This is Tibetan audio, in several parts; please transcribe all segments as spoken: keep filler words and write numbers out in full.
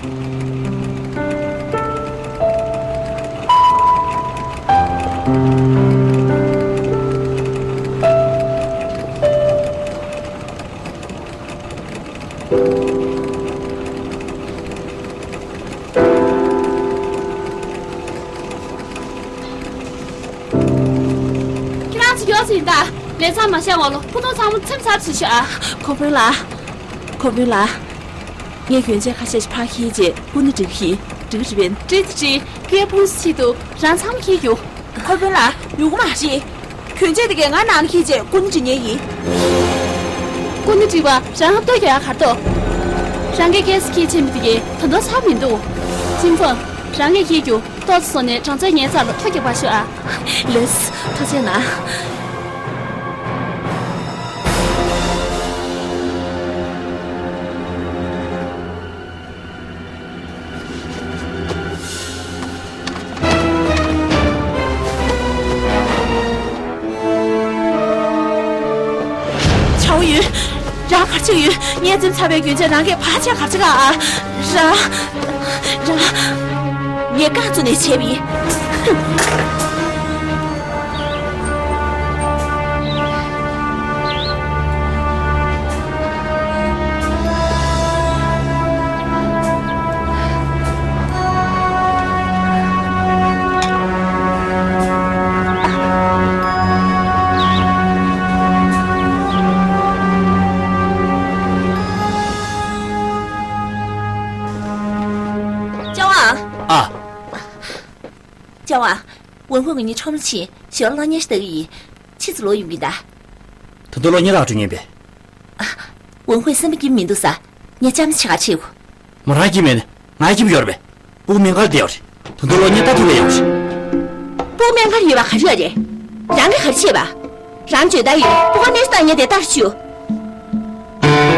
ཁྱེད་རང་ཚོ་མགྱོགས་ཙམ་ཡིན་ད། ལས་མཚམས་མ་བཞག་བར་ལ་ཕུ་ཐུང་ཚང་མ་ཚེམ་ཚར་ཚུལ་ཤོག་ཨ། ཁོ་བོན་ལགས། ཁོ་བོན་ལགས། ངས་གྱོན་ཆས་ཁ་ཤས་ཤིག་ཕར་འཁྱེར་རྗེས་སྐུ་ན་འགྲིག་གི་འགྲིག་གི་རེད་པས། འགྲིག་དང་འགྲིག་ངས་ཕུང་སུ་ཆེད་དུ་རང་ཚང་མ་འཁྱེར་རྒྱུ། ཁོ་བོན་ལགས། ཡོང་གི་མ་རེད། གྱོན་ཆས་དེ་གས་ང་ནང་ན་འཁྱེར་རྗེས་སྐུ་ན་འགྲིག་ཉན་ཡིན། སྐུ་ན་འགྲིག་པ་རང་ལྟོས་རྒྱག་ཡག་ག་རེ་འདུག་རང་གིས་སྐྱེལ་སུ་འཁྱེར་ཕྱིན་པ་དེ་གས་ད་དུང་ཚར་མི་འདུག་ཅིན་ཕང་། རང་ངས་འཁྱེར་རྒྱུ། ཏོག་ཙམ་སོང་ནས་གྲངས་ཚད་ངའི་རྩར་ལ་ཐོ་རྒྱག་པར་ཤོག་ཨ། ལགས་སོ། ཐུགས་རྗེ་གནང་། ཆའོ་ཡུན། རང་ག་རེ་བྱེད་ཀྱི་ཡོད། ངས་བཙེམས་ཚར་བའི་གྱོན་ཆས་རང་གིས་ཕར་ཕྱིན་ག་རེ་བྱེད་ག་ཨ། རང་། རང་། ངས་རྐང་བཙུགས་ནས་བྱས་པ་ཡིན། ལྕམ་ཝང་། ཨ། ལྕམ་ཝང་། ཝུན་ཧུའེ་གཉིས་ཁྲོམ་ར་ཕྱིན། ཞོར་གློག་བརྙན་ཞིག་ལྟ་གི་ཡིན། ཕྱིས་སུ་ལོག་ཡོང་གི་ཡིན་ད། ད་དུང་གློག་བརྙན་རག་འགྲོ་མཁན་པས། ཝུན་ཧུའེ་སེམས་པ་སྐྱིད་མི་འདུག་ས། ངས་ཅམ་ཆ་ག་ཆེ་གོ། མོ་རང་སྐྱིད་མི་ཡོད་ནི། ང་སྐྱིད་མི་ཡོད་རེད་པས། སྤུ་གུ་སྨན་ཁང་ལ་བསྡད་ཡོད་རེད། ད་དུང་གློག་བརྙན་ལྟ་ཐུབ་ཡ་ཡོད་རེད། སྤུ་གུ་སྨན་ཁང་ལ་ཡོད་པ་ག་རེ་ཡོད་རེད། རང་གིས་ག་རེ་བྱས་པ། རང་བརྗོད་ད་ཡོད། སྤུ་གུ་གནས་སུ་བཏང་ཉེན་དེ་ལྟར་ཞུ།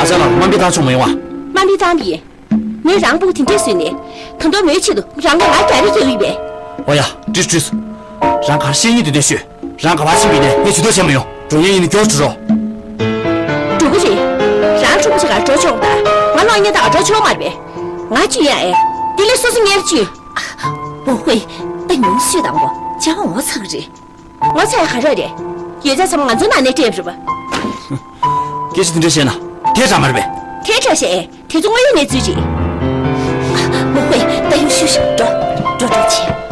ཨ་ཅག་ལགས་དམའ་འབེབས་བཏང་ཆོག་མ་ཡོང་ཨ། དམའ་འབེབས་བཏང་པ་ཡིན། ངས་རང་སྤུ་གུ་དེ་འདྲས་བཟོས་ནས། ད་དུང་མོའི་ཆེད་དུ་རང་ལ་ང་རྒྱག་རེས་རྒྱག་གི་ཡོད་པས། འོ་ཡ། འགྲིག་འགྲིག་སོང་། རང་ག་རེ་བཤད་སྙིང་འདོད་དོན་ཤོད། རང་ག་པར་ཕྱིན་པ་ཡིན་ནའི་ངས་ཇུས་གཏོགས་བྱས་མི་ཡོང་། འགྲོ་མཁན་ཡིན་ན་མགྱོགས་འགྲོ་རོགས། འགྲོ་གི་རེད། རང་ཕྲུ་གུ་ཅིག་ག་འགྲོ་ཆོག་ད། ང་གློག་བརྙན་ལྟ་ག་འགྲོ་ཆོག་མ་རེད་པས། ང་གཅུན་ཡ་ཨེ། དེ་ལས་སོ་སོ་ངལ་གཅུན། ཝུན་ཧུའེ། ད་ཉུང་ཤོས་དང་པོ་ཅང་ངོ་ཚ་གི་རེད། ངོ་ཚ་ཡ་ག་རེ་རེད། ཡོད་ཚད་ཚང་མ་ང་ཚོའི་ནང་ནས་སྤྲད་རེད་པ། སྐད་ཆ་དེ་འདྲ་བཤད་ན་དེ་འདྲ་མ་རེད་པས། དེ་འདྲ་བཤད་ཨེ། དེ་ཚོ་དངོས་ཡོད་གནས་ཚུལ་རེད། ཝུན་ཧུའེ། ད་ཡུན་ཤུགས་ཤིག་འགྲོ། འགྲོ་འགྲོ་བྱེད།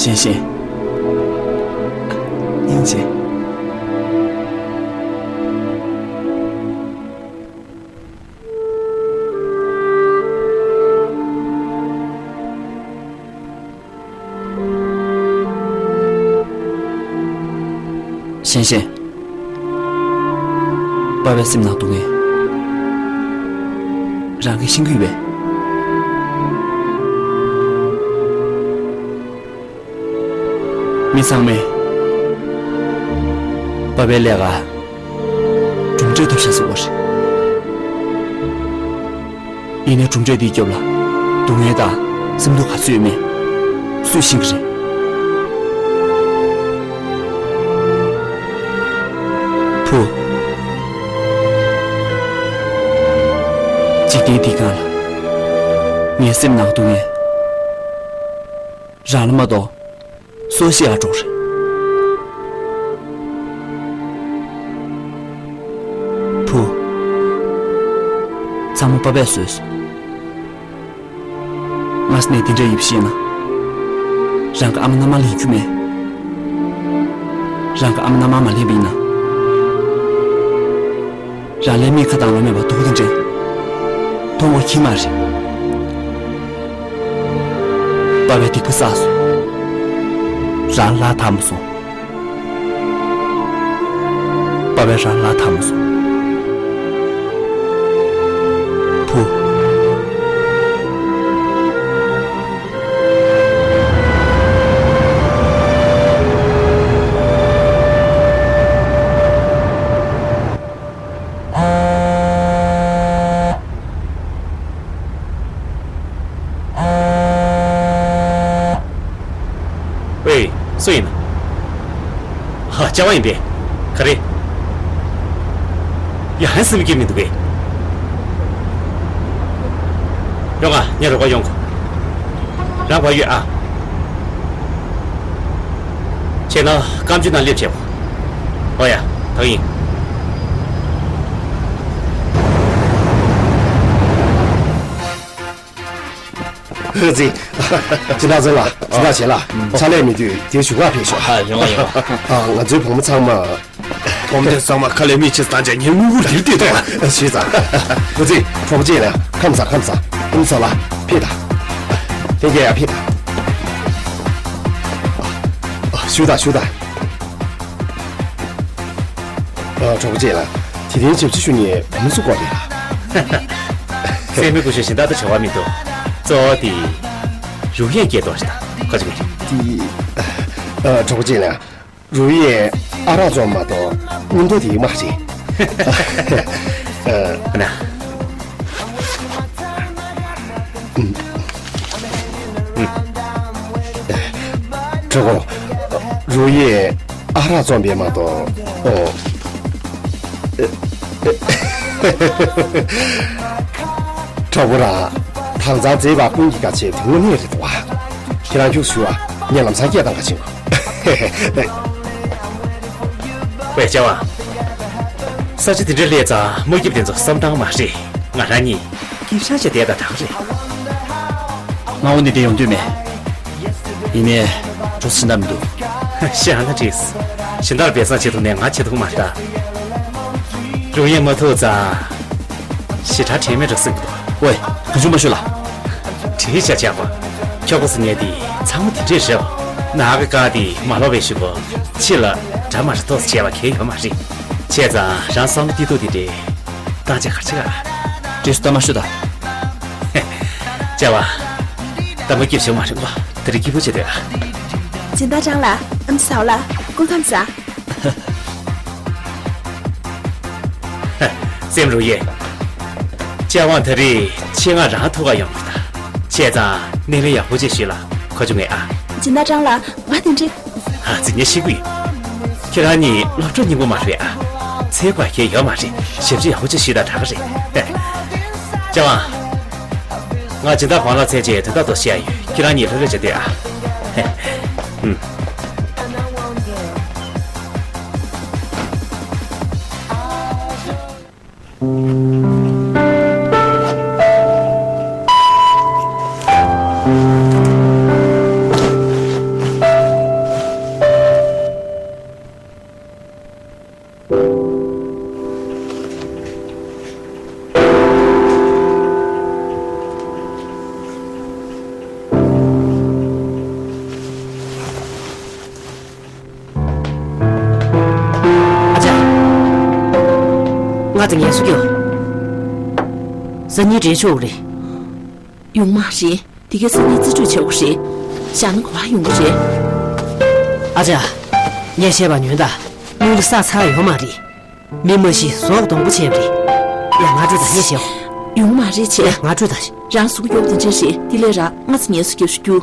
ཞན་ཞན། སྙིང་རྗེ། ཞན་ཞན། པ་ཕའི་སེམས་ནང་སྡུག་བསྔལ་རང་གིས་ཤེས་ཀྱི་ཡོད་པས། མི་ཚང་མས་པ་ཕའི་ལས་ཀར་གྲུབ་འབྲས་ཐོབ་ཤག་ཟེར་བ་རེད། ཡིན་ནའི་གྲུབ་འབྲས་འདིའི་རྒྱབ་ལ་སྡུག་བསྔལ་དང་སེམས་སྡུག་ག་ཚོད་ཡོད་མེད་སུས་ཤེས་ཀྱི་རེད། བུ། འཇིག་རྟེན་འདིའི་སྒང་ལ་ངའི་སེམས་ནང་སྡུག་བསྔལ་རང་ལ་མ་གཏོགས་སུ་ལ་ཤེས་ཡག་འགྲོ་གི་རེད། བུ། ཚང་མ་པ་ཕས་བཟོས་སོང་། སྔ་ས་ནས་འདི་འདྲ་ཡོད་པ་ཤེས་ན། རང་གི་ཨ་མ་མནའ་མ་ལེན་རྒྱུ་མེད། རང་གི་ཨ་མ་མནའ་མ་མ་ལེན་པ་ཡིན་ན། རང་ལ་མིག་ཁ་དང་ལོ་མེད་པ་སྡུག་པོ་འདི་འདྲ་མཐོང་དགོས་ཀྱི་མ་རེད། པ་ཕས་སྡིག་པ་བསགས་སོང་། རང་ལ་ཐར་མ་སོང་། པ་ཕས་རང་ལ་ཐར་མ་སོང་། བུ། སུ་ཡིན་ན། ཧ། ལྕགས་དབང་ཡིན་པས། ག་རེ། ཡ། ཧན་སེམས་སྐྱིད་མི་འདུག་གས། ཡོང་ང་། ངས་རོགས་པ་ཡོང་གོ། རང་ཕར་ཡོད་ཨ། བྱས་ན་སྐམ་ཆུ་ནང་སླེབས་བྱེད་གོ། ཨོ་ཡ། ཐག་ཡིན། ཨ་ཙི། སྦྱིན་བདག་ཚང་ལ། སྦྱིན་བདག་བྱེད་ལ། ཕྱག་ལས་མི་དུས་དེ་བཞུགས་ག་ཕེབས་ཤོག་ཨ། ཡོང་ཡོང་། ཨ། ང་ཚོའི་བུ་མོ་ཚང་མ། བུ་མོ་དེ་ཚང་མ་ཁ་ལས་མི་ཆེ་སྟངས་ཅན་ངའི་དངུལ་ཁུག་འདིར་བསྡད་འདུག་ཞུས་ཙང་། ཨ་ཙི། གྲོགས་པོ་ཅིག་ལ། ཁམས་བཟང་ཁམས་བཟང་། ཨུམ་ཚོ་ལ། ཕེབས་དང་། ལྷན་རྒྱས་ཡར་ཕེབས་དང་། ཨ། བཞུགས་དང་བཞུགས་དང་། ཨ། གྲོགས་པོ་ཅིག་ལ། དེ་རིང་ཞབས་ཕྱི་ཞུ་མཁན་བུ་མོ་སུ་དགོས་རེད་ལ། སེམས་མི་དགོས་ཤེས་གཞན་དག་དང་བྱ་བ་མི་འདུག་གཙོ་བོ་དེ་རུ་ཡན་སྐྱེས་དོ་ཞིག་དང་ཁ་ཅིག་མ་རེད། དེ། ཨ། གྲོགས་པོ་ཅིག་ལ། རུ་ཡན་ཨ་རག་བཙོང་མ་གཏོགས་མངོན་མཐོ་དེ་མ་རེད། ཨ། ན། གྲོགས་པོ། རུ་ཡན་ཨ་རག་བཙོང་པས་མ་གཏོགས། ཨོ། གྲོགས་པོ་རང་། དྭངས་གཙང་མཛེས་པ་ཀུན་གྱི་དགའ་ཆེ་དེ་དངོས་གནས་རེད་འདུག་བ། ཁྱེད་རང་ཁྱུག་ཞུ་བ། ངས་ལམ་སང་སྐད་བཏང་ག་ཕྱིན་གོ། ཝེ་ལྕགས་དབང་། ས་ཆ་དེ་འདྲ་སླེབས་ཙང་དམག་རྒྱབ་དེ་ཚོ་བསམ་སྟངས་མ་རེད། ང་རང་གཉིས་སྐྱིད་ཤང་བྱས་བསྡད་ད་དྲག་རེད། ང་འོ་ནི་དེ་ཡོང་འདོད་མེད། ཡིན་ནའི་འགྲོ་སྲིད་ན་མི་འདུག་ཤ་ན་ཀྲིས། ཞིང་བདག་སྦས་གསང་བྱེད་ཐུབ་ནས་ང་བྱེད་ཐུབ་མ་རེད་ད། རུ་ཡན་མ་ཐུག་ཙང་། ཞེ་དྲག་དྲན་མེད་འགྲོ་སྲིད་འདུག་ཝེ། གང་བྱུང་མ་ཤོད་ལ། དྲིས་བྱ་བྱ་བ། ཁྱོ་ག་སི་ཉལ་དེ་ཚང་མ་དེ་འདྲས་རེད་བ། ནག་གི་ཀ་དེ་མ་ལོག་པའི་ཞུ་གོ། ཕྱི་ལ་འདྲ་མ་རེད་ཐོག་བྱས་པ་གལ་ཡོད་མ་རེད། བྱས་ཙང་རང་བསམ་བློ་གཏིང་ཐུག་དེ་འདྲས། བཏང་བྱ་ག་ཆེ་ག་ལ། འདྲེས་སུ་ལྟ་མ་ཤོད་ད། ལྕགས་དབང་། ད་མ་སྐྱིད་བྱུང་མ་རེད་པ། ད་རེས་སྐྱིད་པོ་བྱེད་དོ་ཨ། སྦྱིན་བདག་ཀྲང་ལགས། ཨམ་སའོ་ལགས། སྐུ་ཁམས་བཟང་། སེམས་རུ་ཡེ། ལྕགས་དབང་ད་རེས་ཆེད་མངགས་རང་ཐུག་ག་ཡོང་གི་ད། བྱས་ཙང་སྣེ་ལེན་ཡག་པོ་ཅིག་ཞུས་ལ་ཁ་ཆུ་ངས་ཨ། སྦྱིན་བདག་ཀྲང་ལགས། ང་དེ་འདྲའི། ཨ་ཙི་ངས་ཤེས་ཀྱི་ཡོད། ཁྱེད་རང་གཉིས་སློབ་གྲྭ་རྙིང་པ་མ་རེད་ཨ། ཚེ་བར་ཁྱད་ཡོད་མ་རེད། ཞབས་ཕྱི་ཡག་པོ་ཅིག་ཞུས་དང་དྲག་གི་རེད། ལྕགས་དབང་། ང་སྦྱིན་བདག་བང་ལ་ཚད་ཅེས་དོན་དག་ཏུ་བཤད་ཡོད། ཁྱེད་རང་གཉིས་ལྷོད་ལྷོད་བྱེད་སྡོད་ཨ། ཧུམ། ཨ་ཅག་ང་དང་ངལ་གསོ་རྒྱོབ། སང་ཉིན་འདྲེན་ཆོག་གི་རེད། ཡོང་མ་རེད། དེ་གའི་སང་ཉིན་རྩིས་སྤྲོད་བྱེད་དགོས་རེད། བཞག་ན་ག་པར་ཡོང་གི་རེད། ཨ་ཅག་ངས་བཤད་པ་ཉོན་དང་། དངུལ་ལ་ས་ཚ་ཡོད་མ་རེད། མི་མ་ཤི་ཟོག་སྡོང་པོ་བྱས་པ་རེད། ཡ་ང་སྤྲོད་དང་། ངས་བཤད། ཡོང་མ་རེད་བྱས། ཡ་ང་སྤྲོད་དང་། རང་གཟུགས་སྐྱོ་བོ་དེ་འདྲ་རེད། དེ་ལས་ར་ང་ཚོ་ངལ་གསོ་རྒྱབ་ཤོག་རྒྱུ།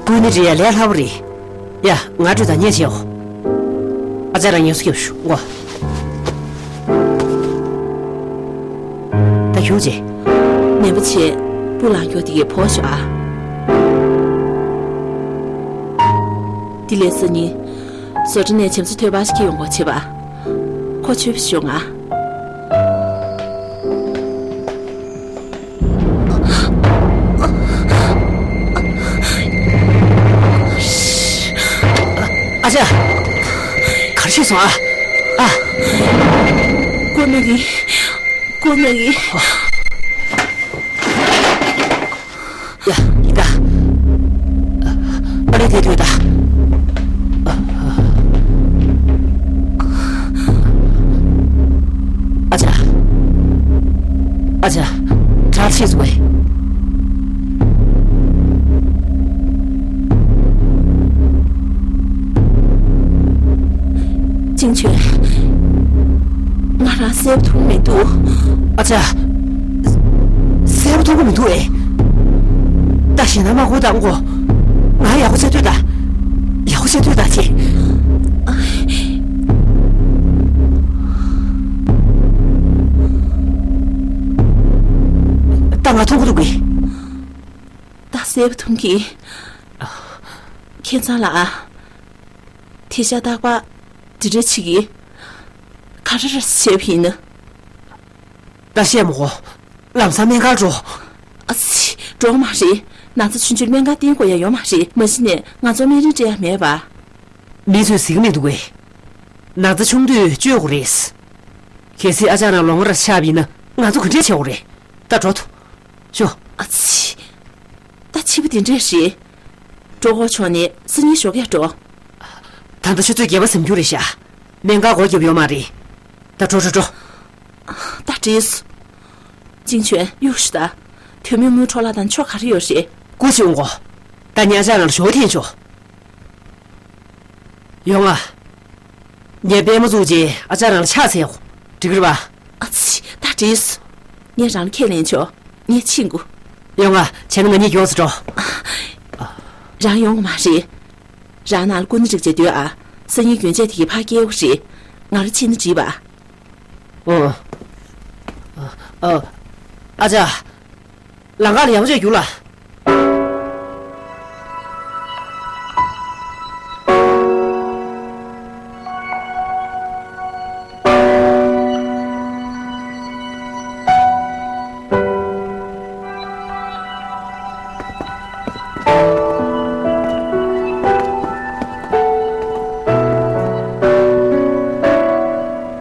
ཀུན་ནི་རེད་ཡ། ལས་སླ་པོ་རེད། ཡ་ང་སྤྲོད་དང་། ངས་བྱེད་འོ། ཨ་ཅག་རང་ངལ་གསོ་རྒྱབ་ཤོག་འོ། ད་ཁྱུག་ཅེ། ནད་པ་ཆེ། སྤུ་ལངས་ཀྱོག་དེ་གའི་ཕོ་ཤོག་ཨ། དེ་ལས་སང་ཉིན། བཟོ་གྲྭ་ནས་བྱམས་བརྩེ་ཐོད་པ་ཞིག་ཁྱེར་ཡོང་དགོས་བྱེད་པ། ཁོ་ཆོས་པ་ཞོག་ང་། ཨ་ཅག་གར་ཤི་སོང་ཨ། ཨ། ཀོ་ན་གི། ཀོ་ན་གི། ཡ། ཡི་ད། ཨ་ལེ་དེ་དུས་ད། ཨ་ཅག་ཨ་ཅག་དྲག་ཤེས་བཟོ་བས། ཅིང་ཆོས། ང་རང་སེབ་ཐུབ་མི་འདུག་ཨ་ཅག་སེབ་ཐུབ་མི་འདུག་ཨེ། ད་ཞེ་ན་མ་གོ་དང་གོ། ང་ཡག་པོ་བྱས་སྡོད་དང་། ཡག་པོ་བྱས་སྡོད་དང་ཅི། ད་ང་མཐོང་གི་འདུག་གི། ད་གསལ་པོ་མཐོང་གི། ཁྱེད་ཚང་ལ་ཨ། དེ་ཤ་རྟག་པར་འདི་འདྲ་ཅིག་གིས་ག་རེ་རེད་བྱས་པ་ཡིན་ན། ད་བཤད་མོ་གོ། ལམ་སང་སྨན་ཁང་འགྲོ། ཨ་ཙི། འགྲོ་མ་རེད། ན་ཚ་ཆུང་ཆུང་སྨན་ཁང་བསྟེན་དགོས་ཡ་ཡོད་མ་རེད། མ་གཞི་ནས་ང་ཚོ་སྨན་རིན་སྤྲད་ཡ་མེད་པ། མི་ཚོས་ཟེར་གི་མི་འདུག་གས། ན་ཚ་ཆུང་དུས་བཅོས་དགོས་རེད། གལ་སྲིད་ཨ་ཅག་རང་ལོང་བ་ར་ཆགས་པ་ཡིན་ན་ང་ཚོ་ག་འདྲས་བྱེད་དགོས་རེད། ད་འགྲོ་ཐུ། ཤོག་ཨ་ཙི། ད་ཕྱི་པོ་དེ་འདྲས་རེད། གྲོགས་པོ་ཆོག་ནས་སང་ཉིན་ཞོགས་ཀས་འགྲོ། ད་ལྟ་ཆུ་ཚོད་བརྒྱད་པ་ཟིན་རྒྱུ་རེད་ཤག་སྨན་ཁང་སྒོ་བརྒྱབ་ཡོད་མ་རེད། ད་འགྲོ་འགྲོ་འགྲོ། ད་འགྲིགས། ཅིང་ཆོན་གཡུག་ཞུ་ད། དོན་མེད་དངུལ་འཕྲོ་བརླག་དང་ཆོ་ག་རེ་ཡོད་རེད། སྐུ་མཁྱེན་དགོངས། ད་ངས་ཨ་ཅག་རང་ལ་ཞོགས་ཐེངས་ཆོག་ཡོང་ང་། ངས་པད་མ་བཙུགས་རྗེས་ཨ་ཅག་རང་ལ་ཕྱག་འཚལ་ཡོང་། འགྲིག་གི་རེད་པ། ཨ་ཙི། ད་འགྲིགས། ངས་རང་ལ་ཁས་ལེན་ཆོག་ངས་ཕྱིན་དགོས། ཡོང་ང་། བྱས་ན་ང་གཉིས་མགྱོགས་སུ་འགྲོ། རང་ཡོང་གི་མ་རེད། རང་ནང་ལ་སྐུ་ན་རིག་བྱས་སྡོད་ཨ། སང་ཉིན་གྱོན་ཆས་དེ་གི་ཕར་སྐྱེལ་དགོས་རེད། ང་རང་ཕྱིན་ན་འགྲིག་པ། ཨོ། ཨ། ཨ་ཅག་ལམ་ཁ་ལ་ཡག་པོ་བྱས་རྒྱུགས་ལ།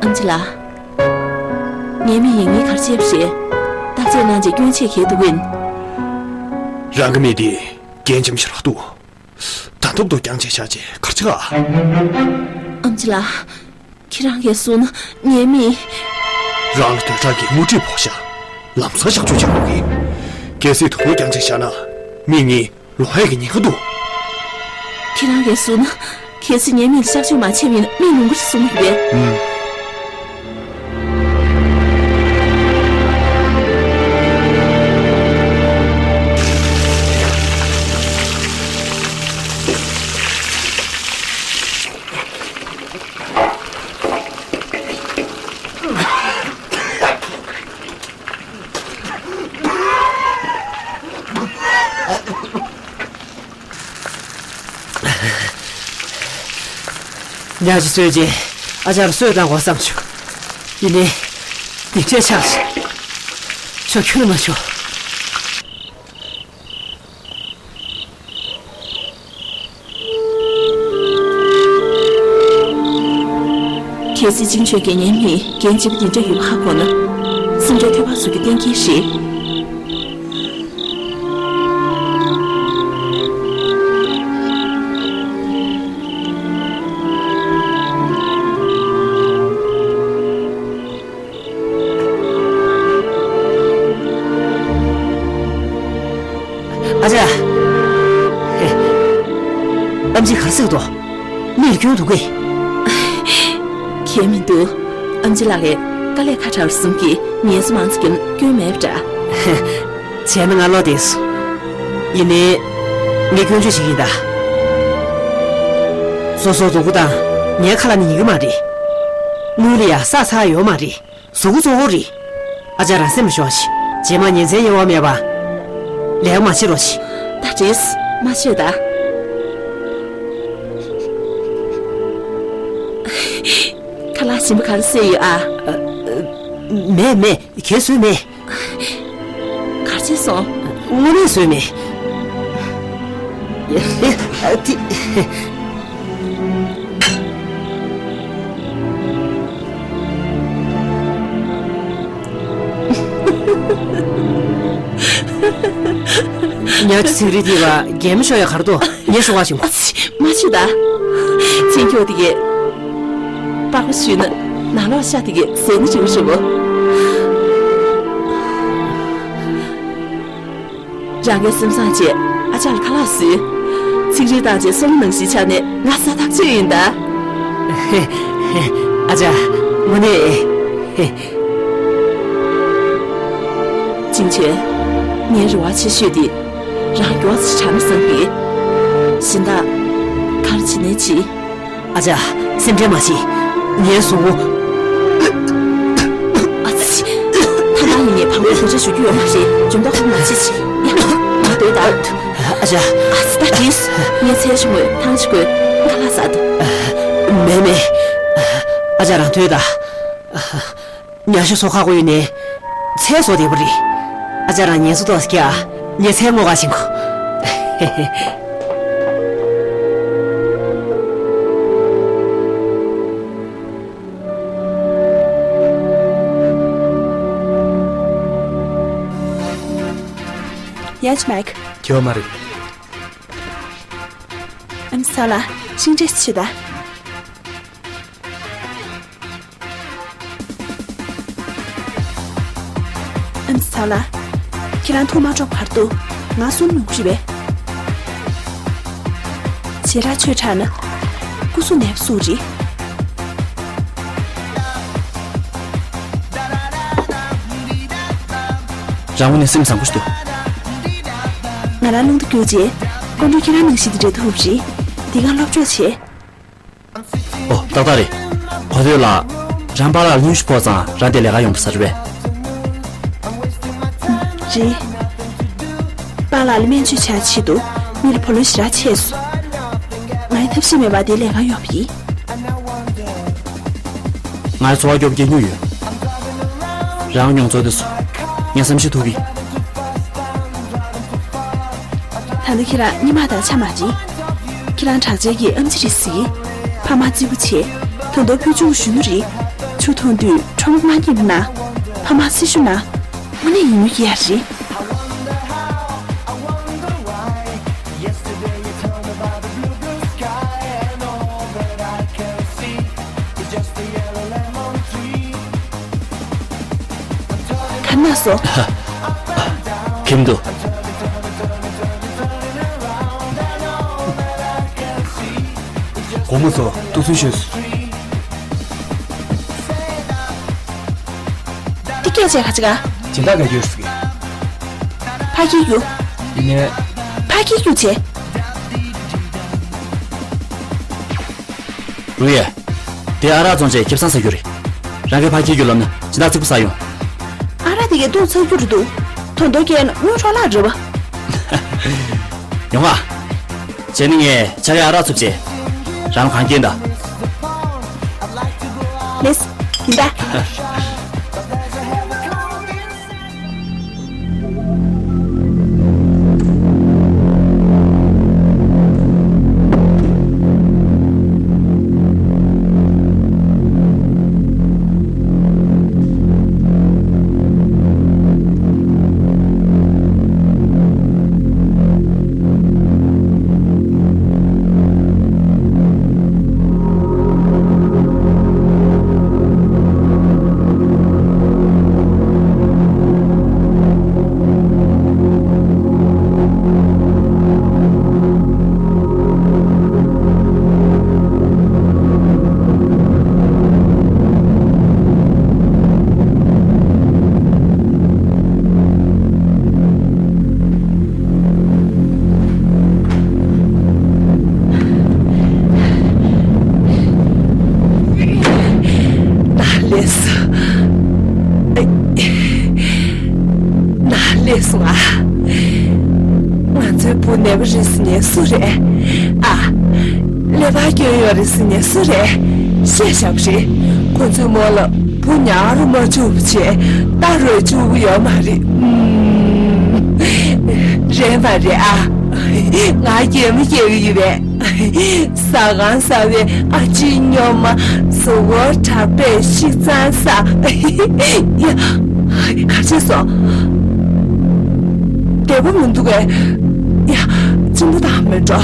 ཨམ་ཆི་ལགས། ངའི་མིག་ཡིན་ངེས་གར་ཆེབ་རེད། བརྟག་དཔྱད་གནང་རྗེས་སྐྱོན་ཆེ་གལ་འདུག་གིན། རང་གི་མིག་དེ་རྒྱན་ཆེན་པོ་ཞིག་རག་འདུག་ད་ཐོབ་ཏུ་རྒྱང་ཆེ་བཞག་རྗེས་གར་ཆག་ཨ། ཨམ་ཆི་ལགས། ཁྱེད་རང་གིས་གསུངས་ན་ངའི་མིག་རང་ལ་དོས་དྲག་གི་དངུལ་ཁྲིད་ཕོག་ཤག་ལམ་སང་གཤག་བཅོས་བྱེད་དགོས་གི། གལ་སྲིད་དོ་དོ་རྒྱང་ཆེ་བཞག་ན་མིག་གཉིས་ལོང་ཡག་གི་ཉེན་ཁ་འདུག་ཁྱེད་རང་གིས་གསུངས་ན། གལ་སྲིད་ངའི་མིག་ལ་གཤག་བཅོས་མ་བྱས་པ་ཡིན་ན་མིག་ལོང་གི་རེད་གསུང་གི་རེད་པས། ཨུམ། ཉལ་ཅིག་གསོས་རྗེས་ཨ་ཅག་ལ་གསོས་བཏང་དགོས་བསམ་བྱུང་། ཡིན་ནའི། འདི་འདྲས་ཆགས་སོང་། ཁྱོད་ཁྱོན་ནས་མ་ཤོར། གལ་སྲིད་ཅིང་ཆོས་དགེ་བསྙེན་ནི་འགན་ལྗིད་པོ་འདི་འདྲ་ཡོད་པ་ཧ་གོ་ན། སེམས་ཁྲལ་ཐོད་པར་བཟོ་རྒྱུ་གཏན་འཁེལ་རེད། ཨ་ཅག་ཨམ་ཆི་ག་རེ་ཟེར་གི་འདུག་མིག་ལ་སྐྱོན་འདུག་གས། གལ་མི་འདུག་ཨམ་ཆི་ལགས་ཀྱིས་དཀའ་ལས་ཁ་དྲག་པ་བཟུང་གིས་ངལ་གསོ་མང་ཙམ་བརྒྱབ་ན་སྐྱོན་མེད་པ་འདྲ། བྱས་ན་ང་བློ་བདེ་སོང་། ཡིན་ནའི། ངས་སྐྱོན་བརྗོད་བྱེད་ཀྱི་ཡིན་ད། སོ་སོའི་མཛུབ་གུ་དང་ངའི་ཁ་ལག་ནི་ཉན་གྱི་མ་རེད། དངུལ་ལ་ཡ་ས་ཚ་ཡོད་མ་རེད། གཟུགས་པོ་གཙོ་བོ་རེད། ཨ་ཅག་རང་སེམས་ལ་ཤོག་ཤིག་རྗེས་མ་ཉིན་མཚན་གཡེང་བ་མེད་པ། ལས་ཀ་མ་བྱེད་རོགས་ཤིག་ད་བྲིས། མ་བཤད་ད། ཁ་ལག་ཞིམ་པོ་ག་རེ་བཟས་ཡོད་ཨ། ཨ། མེད་མེད། གས་བཟོས་མེད། གར་བྱས་སོང་། དངོས་གནས་བཟོས་མེད། ཨ། དེ། ཉག་ཚིག་རིགས་དེ་ལ་གད་མོ་ཤོར་ཡ་ག་རེ་འདུག་ངས་ཤོག་ཁ་བྱུང་། ཨ་ཙི། མ་བྱེད་ད། ཅིང་ཁྱོད་དེ་གས། པགས་པ་བཤུས་ན་ནང་ལོགས་ཤ་དེ་གས་ཟས་ནི་འགྲིག་གི་རེད་བོ། རང་གིས་སེམས་བཟང་བྱས་ཨ་ཅག་ལ་ཁ་ལག་བཟོས། ཚིག་རིས་བཏང་བྱས་སོང་ནང་བཞིན་ཆགས་ནས་ང་ས་ཐག་ཆོད་ཡིན་ད། ཨ་ཅག་དངོས་གནས། ཅིང་ཆོན། ངའི་རེ་བ་ཆེ་ཤོས་དེ་རང་མགྱོགས་ཙམ་དྲག་ན་བསམ་གི། གཞན་དག་ག་རེ་བྱེད་ནའི་བྱེད། ཨ་ཅག་སེམས་ཁྲལ་མ་བྱེད། ངའི་གཟུགས་པོ། ཨ་ཙི། ད་ང་ཡིན་ནའི་བང་པོ་བདེ་འཇགས་ཞུ་རྒྱུ་ཡོད་མ་རེད། འཇོན་ཐང་ཁོ་མ་བྱེད་བྱེད། ཡ། ང་སྡོད་ད། ཨ་ཅག་ཨ་ཙི་ད་དྲིས། ངས་ཚལ་ཞིག་ངོས་ཐང་ཞིག་དགོས། ཁ་ལག་ཟ་དང་། མེད་མེད། ཨ་ཅག་རང་སྡོད་ད། ཉ་ཤོ་སོ་ཁ་གོ་ཡོད་ནས་ཚལ་བཟོ་བདེ་པོ་རེད། ཨ་ཅག་རང་ངལ་གསོ་ཏོག་ཙམ་རྒྱག་ངས་ཚལ་སྔོ་ག་བྱིན་གོ། ཡ་ཅི་མེག་ཁྱོད་མ་རེད། ཨམ་ས་ལ་ཤིང་འབྲས་ཆེ་ད། ཨམ་ས་ལ། ཁྱེད་རང་ཐུགས་མ་སྤྲོ་བར་དུ་ང་གསུམ་ཡོང་གི་རེད་པས། བྱེ་བྲག་ཆོས་དྲག་ན་སྐུ་གཟུགས་ནད་པ་སུ་རེད། རང་ངོས་ནས་སེམས་བཟང་པོ་ཞིག་འདུག་ང་རང་རླུང་རྟ་རྒྱུགས་རྗེས་ཀོང་སྤྲུལ་ཁྱེད་རང་ནང་བཞིན་དེ་འདྲ་ཐུབ་རེད། འདི་ག་སློབ་སྦྱོང་བྱེད། ཨོ་ཏག་ཏག་རེད། གོ་ཐོས་ལགས། རང་པཱ་ལགས་ལ་སྙུང་གཞི་ཕོག་ཙང་རང་དེ་ལས་ཀ་ཡོང་པ་ཟེར་བས། རེད། པཱ་ལགས་ལ་སྨན་བཅོས་བྱ་ཆེད་དུ་མི་ལ་བུ་ལོན་ཞེ་དྲག་ཆེ་སོང་། ང་ཡི་ཐབས་ཤེས་མེད་པར་དེ་ལས་ཀ་ཡོང་བ་ཡིན། ང་ཡི་འཚོ་བ་སྐྱོབ་མཁན་སྨྱོ་ཡོད། རང་མྱོང་ཚོར་དེ་སོ། ངས་བསམ་ཤེས་ཐུབ་གི། ད་ལྟ་ཁྱེད་རང་སྔོན་མ་དང་ཆ་མ་འདྲ། ཁྱེད་རང་དྲག་ཆས་ཀྱི་ཨམ་ཆི་རེད་ཟེར། ཕ་མ་རྩིས་པོ་བྱས། ད་དུང་ཕུལ་བྱུང་གཞོན་ནུ་རེད། ཆུ་འཐུང་དུས་ཁྲོམ་མ་སྙེམས་ན། ཕ་མ་སྲི་ཞུ་ན། དངོས་གནས་ཡིད་སྨོན་སྐྱེ་ཡ་རེད། ག་ན་སོ། ཁྱིམ་དུ། གོང་མ་ཚོ་ཐུགས་སུན་ཤོས། འདི་སྐད་ཆ་ག་ཅི་ག་སྦྱིན་བདག་ག་ཡོད་ཟེར་གི། ཕ་གི་རྒྱུ། ཡིན་ནའི། ཕ་གི་རྒྱུ་བྱེད། རུ་ཡེ། དེ་ཨ་རག་བཙོང་བྱས་ཁེ་བཟང་ཟ་རྒྱུ་རེད། རང་གི་ཕ་གི་རྒྱུ་ལབ་ན་སྦྱིན་བདག་ཚིག་པ་ཟ་ཡོང་། ཨ་རག་དེ་གའི་ཏོག་ཚ་རྒྱུ་རེད་འདུག་ཐོ་མདོ་སྐྱེས་ན་དངུལ་འཕྲོ་བརླག་རེད་པ། ཡོང་ཨ། བྱས་ན་ངས་ཆ་གའི་ཨ་རག་འཚུབ་བྱས། རང་ལ་གང་སྐྱེན་ད། ལེས། ཡིན་ད། ནག་ལས་སོང་། ནག་ལས་སོང་ཨ། ང་ཚོའི་བུ་ནད་པ་རེད་ཟེར་མཁན་སུ་རེད། ཨ། ཀླད་པ་སྐྱོན་ཡོད་རེད་ཟེར་མཁན་སུ་རེད། བཤད་བཞག་པ་རེད། ཁོ་ཚོའི་མོ་ལ་བུ་ཉར་རུ་མ་བཅུག་པ་བྱས་ལྟ་རུ་བཅུག་གི་ཡོད་མ་རེད། ཨུམ། རེད་མ་རེད་ཨ། ང་གད་མོ་བགད་ཀྱི་ཡོད་པས། ཟ་ཁང་གསར་པའི་ཨ་ཅེ་སྨྱོན་མ་གཟུགས་པོ་དྲག་པས་ཤིག་ཙང་ཟ། ཡ། ག་བྱས་སོང་། བདེ་པོ་མི་འདུག་གས། ཡ། གཅིན་པ་དྭངས་མེད་འགྲོ།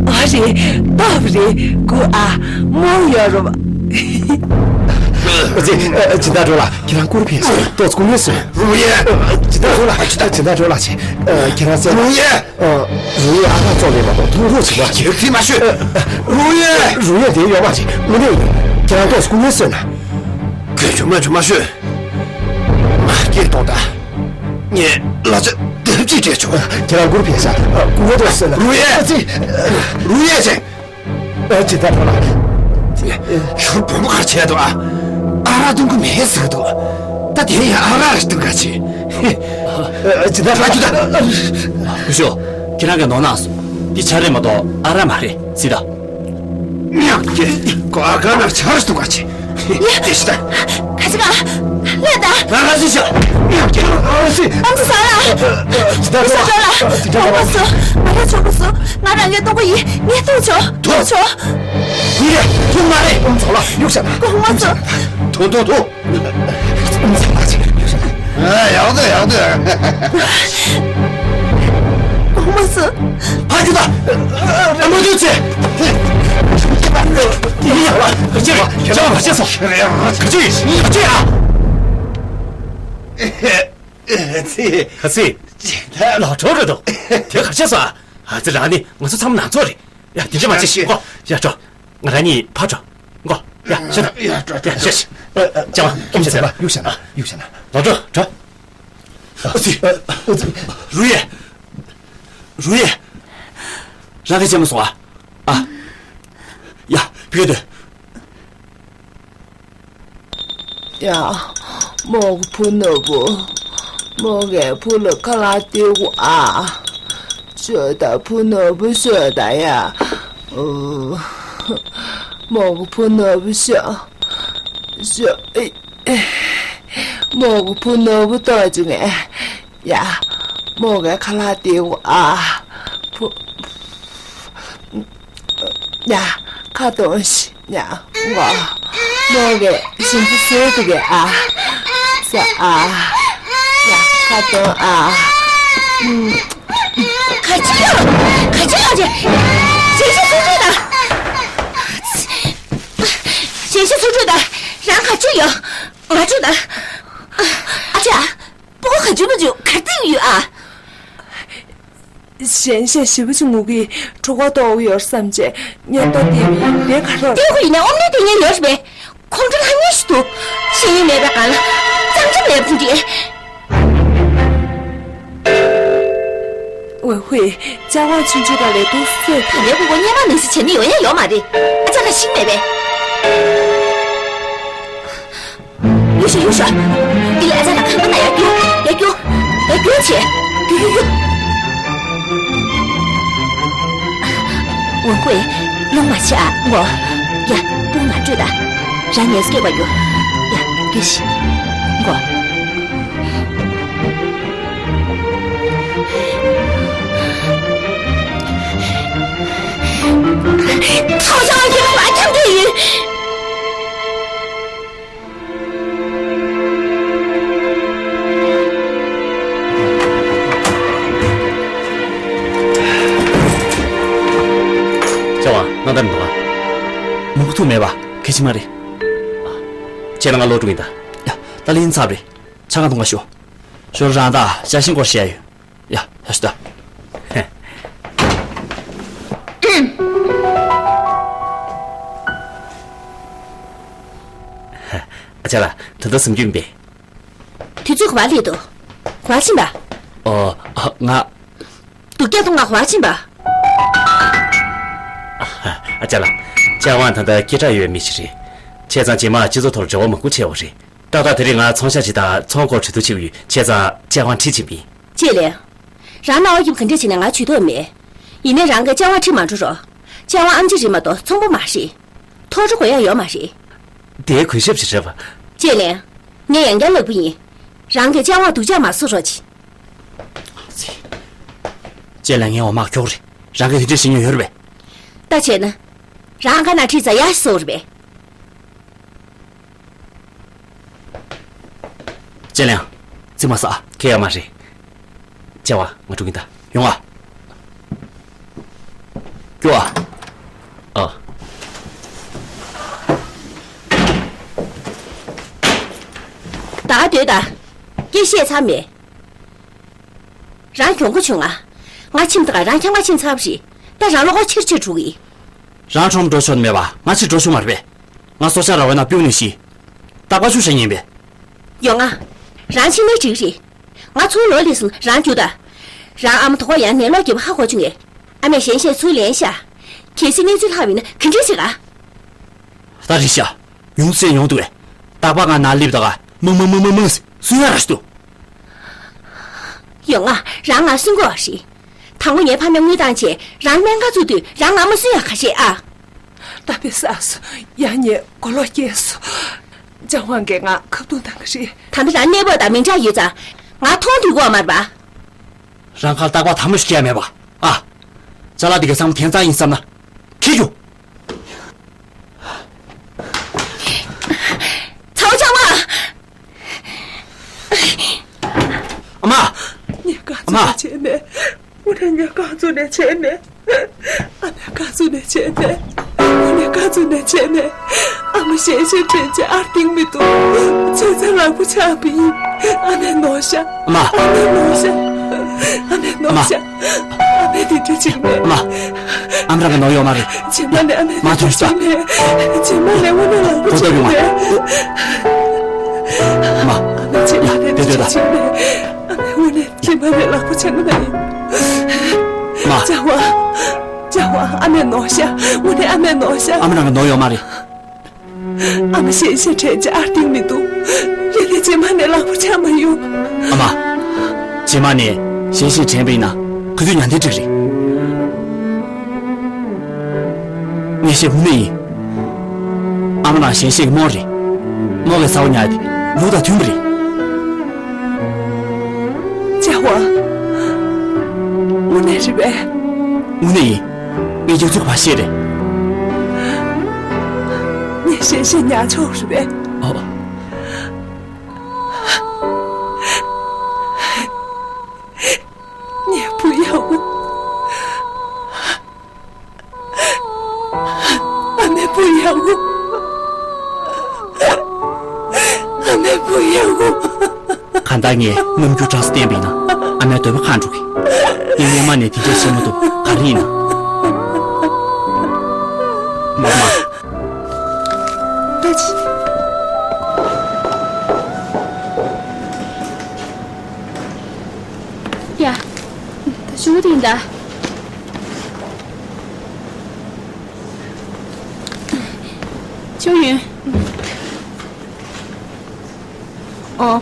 ཨ་རེད། སྟབས་རེད་གོ་ཨ། མོ་ཡོད་རུ། ཨ་ཙི། ཨ། སྦྱིན་བདག་འགྲོ་ལ་ཁྱེད་རང་བཀུར་ཕེབས་སོང་། ཏོག་ཙམ་སྐུ་ངལ་གསོས། རུ་ཡེ། སྦྱིན་བདག་འགྲོ་ལ། སྦྱིན་བདག་འགྲོ་ལ་ཆེ། ཁྱེད་རང་སེ། རུ་ཡེ། ཨ། རུ་ཡེ་ཨ་ཁ་ཙོག་ལས་མ་གཏོགས་ཐུགས་རོགས་བྱེད་པ། ཁྱེད་ཀྱིས་མ་ཤོད། རུ་ཡེ། རུ་ཡེ་དེ་ཡོད་མ་རེད། དངོས་གནས་ཡིན། ཁྱེད་རང་ཏོག་ཙམ་སྐུ་ངལ་གསོས་ན། ཁྱོད་ཆུང་མ་ཆུང་མ་ཤོད། མ་སྐྱེས་གཏོང་ད། ངས་ལ་ཆ་དེ། ཐབས་ཅིག་སྤྲད་ཆོག་ཁྱེད་རང་མགོ་ལ་ཕེབས་ས་སྐུ་ངོ་དང་སེ་ལ། རུ་ཡེ། ཨ་ཙི། རུ་ཡེ་ཅན། ཨ་ཅི་ད་ཕོ་ལ། ཁྱོད་བུ་མོ་ག་བྱས་འདུག་ཨ། ཨ་རག་འཐུང་གི་མེད་ཟེར་འདུག་ད་དེ་ཡང་ཨ་རག་རེད་འཐུང་ག་བྱེད། ཨ་ཅི་ད་ཕོ་ལ། སྐུ་ཞབས། ཁྱེད་རང་གིས་ནོར་གནང་སོང་། འདི་ཇ་རེད་མ་གཏོགས་ཨ་རག་མ་རེད། སི་ད། མྱག་གི་ཀོ་ཨ་ག་ན་ཆར་སྟོང་ག་ཆེ། ཡ། དེ་ཤི་ད། ཁ་ཅི་ག་ལ་ད། ང་ཁ་ཅི་ཤ། མྱག་གི་ཨ་སི། ཨམ་ཙི་ཟ་ལ། ཅི་ད་ས་ཅོ་ལ། གོང་མ་སུ། ང་ར་ཆོག་གི་སུ། ང་རང་ངའི་གཏོང་གི་ཡིན། ངས་གཏོང་ཆོག་གཏོང་ཆོག་ཁུ་རེ་ཐུག་མ་རེད། ཨམ་ཙོ་ལ་གཡུག་ཤ་ན། གོང་མ་སུ། ཐུག་ཐུག་ཐུག་ཨ། ཡག་འདུག་ཡག་འདུག་གོང་མ་སུ། ཕ་གི་ད། ཨ་མ་དུས་ཚེ། ཡིན་ཡག་ལ་ཁ་ཆེ་བ་ཁྱེད་ལ་ཁ་ཆེ་སོང་། ཁ་ཆེ་ཡིན་ཁ་ཆེ་ཡ། ཁ་ཆེ། ལགས་གྲོགས་རེད་འདུག་དེ་ག་ཆེ་སོང་། ཨ་ཙི་རང་ནི་ང་ཚོ་ཚང་མ་ནང་ཚོགས་རེད། ཡ་དེ་འདྲ་མ་བྱེད་ཤིག་གོ་ཡ་འགྲོ། ང་རང་གཉིས་ཕར་འགྲོ། མགོ། ཡ་ཤ་ད། ཡ་འགྲོ་འགྲོ་ཡ་ཤ་ཤ། ལྕམ་ཨ་ཁྱིམ་ཆ་ཟེར་བ་གཡུག་ཤ་ན་གཡུག་ཤ་ན། ལོ་འགྲོ་འགྲོ། ཨ་ཙི། ཨ་ཙི། རུ་ཡེ། རུ་ཡེ། རང་གི་ཅེ་མ་སོང་ཨ། ཨ། ཡ་བུད་དེ། ཡ། མོ་གི་བུ་ནོར་བུ། མོ་གི་བུ་ལ་ཁ་ལག་སྟེར་དགོས་ཨ། ཤོག་ད་བུ་ནོར་བུ་ཤོག་ད་ཡ། ཨུ། མོ་གི་བུ་ནོར་བུ་ཤོག་ཤོག་ཨེ། མོ་གི་བུ་ནོར་བུ་ཏོག་ཅིག་ངས། ཡ། མོ་གི་ཁ་ལག་སྟེར་དགོས་ཨ། བུ། ཡ། ཁ་གཏོང་ཤིག་ཡ། མོ་གི་ཞིམ་པོ་བཟོས་འདུག་གས་ཨ། ཟ་ཨ། ཡ། ཁ་གཏོང་ཨ། ཨུམ། ག་ཅི་ཡོད། ག་ཅི་ཡོད་རེད། ཞལ་ཤ་ཚུར་སྤྲོད་དང་། ཞལ་ཤ་ཚུར་སྤྲོད་དང་། རང་ག་ཅི་ཡོད། ང་སྤྲོད་དང་། ཨ་ཅག་སྤུ་གུ་ག་ཅུ་མ་ཅུ་གར་སྟེགས་ཡོད་ཨ། གཞན་ཤ་ཞེ་པོ་ཅིག་ངུ་གི་གྲོད་ཁོག་ལྟོགས་ཡོད་བསམ་བྱས་ངས་ལྟོ་སྟེར་བས་དེ་ག་རེ། སྟེར་དགོས་ཡིན་ན་ཨོམ་ལས་སྟེར་མཁན་ཡོད་རེད་པས། ཁོང་ཁྲོ་ལྷང་ངེ་ཞིག་འདུག་ཤེས་ཡོན་མེད་པའི་སྒང་ལ་བརྩམས་བརྩམས་མེད་པ་དེ་འདྲས། ཝེ་ཧུའེ། ཅ་ཝང་ཆུང་ཆུང་ག་ལས་འདུག་སེ། ད་ལས་ཁོ་ཁོ་སྙེ་མ་ནང་བཞིན་བྱས་ནས་ཡོང་ཡ་ཡོད་མ་རེད། ཨ་ཅག་ལ་ཤིང་མེད་པས། ཡུ་ཤ་ཡུ་ཤ། འདི་ལ་ཨ་ཅག་ལ་ཁང་པ་ན་ཡར་རྒྱུག་ཡར་རྒྱུག་ཡར་རྒྱུག་བྱས། རྒྱུག་རྒྱུག་རྒྱུག་ཝུན་ཧུའེ། རླུང་མ་ཆག་ངོ་། ཡ། སྤུ་ང་སྤྲོད་ད། རང་ངལ་གསོ་སྐྱེལ་བ་རྒྱུག་ཡ། རྒྱུག་ཤིག་ངོ་། ཐོག་ཆང་གི་མ་འཁྱམ་དུ་ཡིན། ཅ་ཝང་། ནང་ལྟར་མི་འདུག་ག་མང་པོ་ཐུག་མེད་པ། གལ་ཆེ་མ་རེད། ཨ། ཁྱེད་ལ་ང་ལོག་འགྲོ་གི་ཡིན་ད། ཡ། ད་ལན་ཚར་རེད། ཆང་ཁ་འཐུང་ག་ཤོག་ཞོར་རང་ད་ཞ་ཞིང་སྐོར་བཤད་ཡ་ཡོད། ཡ། ཡ་ཤི་ད། ཨ་ཅག་ལགས། ད་ལྟ་གཟིམ་རྒྱུ་ཡིན་པས། དུས་ཚོད་ག་པར་སླེབས་འདུག་ག་པར་ཕྱིན་པ། ཨོ། ང་། སྡུག་ཅག་ཐུང་ང་ག་པར་ཕྱིན་པ། ཨ་ཅག་ལགས། ཅ་ཝང་ད་ལྟ་སྐད་གྲགས་ཡོད་པའི་མི་ཞིག་རེད། བྱས་ཙང་རྗེས་མ་སྤྱི་ཚོགས་ཐོག་འབྲེལ་བ་མང་པོ་བྱས་པ་རེད། ཏག་ཏག་དེ་རིང་ང་ཚོང་ཤག་ཅིག་དང་ཚོང་སྐོར་གྲོས་བསྡུར་བྱེད་ཀྱི་ཡོད། བྱས་ཙང་ཅ་ཝང་ཁྲིད་ཕྱིན་པ་ཡིན། ཅེ་ལེ། རང་ནང་ཨོ་ཡིབ་ག་འདྲས་བྱས་ནས་ང་ཇུས་གཏོགས་མེད། ཡིན་ནའི་རང་གིས་ཅ་ཝང་ཁྲིད་མ་འགྲོ་རོགས། ཅ་ཝང་ཨམ་ཆི་རེད་མ་གཏོགས་ཚོང་པ་མ་རེད། ཐོག་འགྲོ་དགོས་ཡ་ཡོད་མ་རེད། དེ་གུས་ཞབས་ཤིག་རེད་པ། ཅེ་ལེ། ངས་ཡང་བསྐྱར་ལབ་པ་ཡིན། རང་གིས་ཅ་ཝང་སྡུག་ཅག་མ་བཟོ་རོགས་གྱིས། ཅེ་ལེ། ངའི་འོ་མ་ཁྱོག་རེད། རང་གིས་དེ་འདྲས་བྱེད་མྱོང་ཡོད་རེད་པས། ད་བྱས་ན། རང་ག་ན་ཁྲིད་ཙང་ཡ་ཞིག་བཟོ་རེད་པས། ཅེ་ལེ། རྩིས་མ་ཟ། ཁེ་ཡ་མ་རེད། ཅེ་ཝང་། ང་འགྲོ་གི་ཡིན་ད། ཡོང་ཨ། སྐྱོ་ཨ། ཨ། ད་ག་སྡོད་ད། སྐད་བཤད་ཚར་མེད། རང་གྱོང་གུན་བྱུང་ང་། ང་ཁྱིམ་དུ་ག་རང་ཁྱམས་ཁ་ཕྱིན་ཚར་བ་རེད། ད་རང་ལོག་ག་ཕྱིར་ཕྱིར་འགྲོ་གི་ཡིན། རང་ཁྲོམ་འགྲོ་ཆོག་མེད་པ་ང་ཕྱིར་འགྲོ་ཆོག་མ་རེད་པས། ང་སྲོག་ཆགས་ར་བའི་ནང་སྤུན་ནུས་ཤིག་ད་བཀའ་ཆོས་བྱེད་ཉན་པས། ཡོང་ང་། རང་ཕྱིན་ནའི་འགྲིག་རེད། ང་ཚུར་ལོག་སླེབས་སོང་། རང་རྒྱུགས་ད། རང་ཨ་མ་དོ་ཁོ་ཡང་ནད་ལོག་རྒྱབ་ཧ་གོ་བྱུང་ངས། ཨ་མས་ཞལ་བཞེས་ཚུར་ལེན་ཤག་གལ་སྲིད་གནས་ཚུལ་ལྷག་པ་ཡིན་ན་ག་འདྲས་བྱེད་ག་ད་རེད་ཤག་ཡོང་སེ་ཡོང་འདུག་གས། རྟག་པར་ང་ནང་སླེབས་ད་ག་མང་མང་མང་མང་མང་སུན་ཡ་ར་ཞིག་འདུག་ཡོང་ང་། རང་ང་སུན་དགོས་པ་རེད། དང་པོ་ངའི་ཕ་མས་དངུལ་བཏང་རྗེས་རང་སྨན་ཁང་བཙུགས་དུས་རང་ང་མ་སུན་ཡ་ཁ་ཤས་ཨ། ད་དཔེ་བསགས་སོང་། ཡང་ངས་གོ་ལོག་སྐྱེས་སོང་། ལྕམ་དབང་གིས་ང་ཁ་རྡུང་བཏང་གི་རེད། ད་ལྟ་རང་གནས་བབ་དང་མི་འདྲ་ཡོད་ཙང་ང་མཐོང་ཐུབ་ཀྱི་ཡོད་མ་རེད་པ། རང་ཁར་རྟག་པར་དམ་པོ་ཞིག་བྱས་མེད་པ་ཨ། ཅ་ལག་འདི་གའི་བསམ་བློ་དེང་སང་ཡིན་བསམ་ན། ཁྱེད་ཀྱོ། ཚ་བོ་ལྕམ་དབང་། ཨ་མ། ངས་ག་ཚོད་ཨ་མ། ནས་བྱས་ནས། དངོས་གནས་ངས་ག་ཚོད་ནས་བྱས་ནས། ཨ་མས་ག་ཚོད་ནས་བྱས་ནས། དངོས་གནས་ག་ཚོད་ནས་བྱས་ནས། ཨ་མ་ཞལ་བཞེས་དྲན་རྗེས་ཨར་ཏིང་མི་འདུག་ཚོད་ཚོད་ལག་པ་འཆང་བ་ཡིན། ཨ་མས་ནོར་ཤག་ཨ་མ། ཨ་མས་ནོར་ཤག་ཨ་མས་ནོར་ཤག་ཨ་མ། ཨ་མས་དེ་འདྲ་བྱེད་མེད། ཨ་མ། ཨ་མ་རང་གི་ནོར་ཡོད་མ་རེད། རྗེས་མ་ནས་ཨ་མས་མ་དེ་འདྲ་ཐོན་ཤག་བྱེད་མེད། རྗེས་མ་ནས་དངོས་གནས་ལག་པ་གོ་ཐོས་འཆང་ཡོང་བ། མེད། ཨ་མ། ཨ་མས་རྗེས་མ་ནས་ཡ་དེ་འདྲ་བྱེད་མེད། ཨ་མས་དངོས་གནས་རྗེས་མ་ནས་ལག་པ་འཆང་གི་ན་ཡིན། ཨ་མ། ལྕམ་དབང་། ལྕམ་དབང་། ཨ་མས་ནོར་ཤག་དངོས་གནས་ཨ་མས་ནོར་ཤག་ཨ་མ་རང་གི་ནོར་ཡོད་མ་རེད། ཨ་མ་ཞལ་བཞེས་དྲན་རྗེས་ཨར་ཏིང་མི་འདུག་རེད་དེ་རྗེས་མ་ནས་ལག་པ་འཆང་མ་ཡོང་། ཨ་མ། རྗེས་མ་ནས་ཞལ་བཞེས་དྲན་པ་ཡིན་ན་ག་དུས་ཉལ་ཐའི་འགྲིག་རེད། ངས་བཤད་དངོས་གནས་ཡིན། ཨ་མ་རང་ཞལ་བཞེས་ཀྱི་རྨོ་རེད། རྨོ་གི་ཚ་བོ་ཉལ་ཏེ་ལུག་དང་མཐུན་པ་རེད། ལྕམ་དབང་། དངོས་གནས་རེད་པས། དངོས་གནས་ཡིན། ངས་ཁྱོད་ཚོའི་བ་ཤེས་རེད། ངས་ཞལ་བཞེས་ཉར་ཆོག་རེད་པས། ཨོ། ངའི་བུ་ཡག་པོ། ཨ་མའི་བུ་ཡག་པོ། ཨ་མའི་བུ་ཡག་པོ། གང་ལྟར་ངས་རྣམ་འགྱུར་སྐྲག་སེ་བསྟན་པ་ཡིན་ན་ཨ་མའི་འདོད་པ་ཁེངས་འགྲོ་གི། ངས་སྔོན་མ་ནས་དེ་འདྲས་བྱེད་མ་ཐུབ། ག་རེ་ཡིན་ན། མ་མ། ཨ་ཅེ། ཡ། ད་ཞུ་གི་དེ་ཡིན་ད། ཆོས་ཡོན། ཨོ།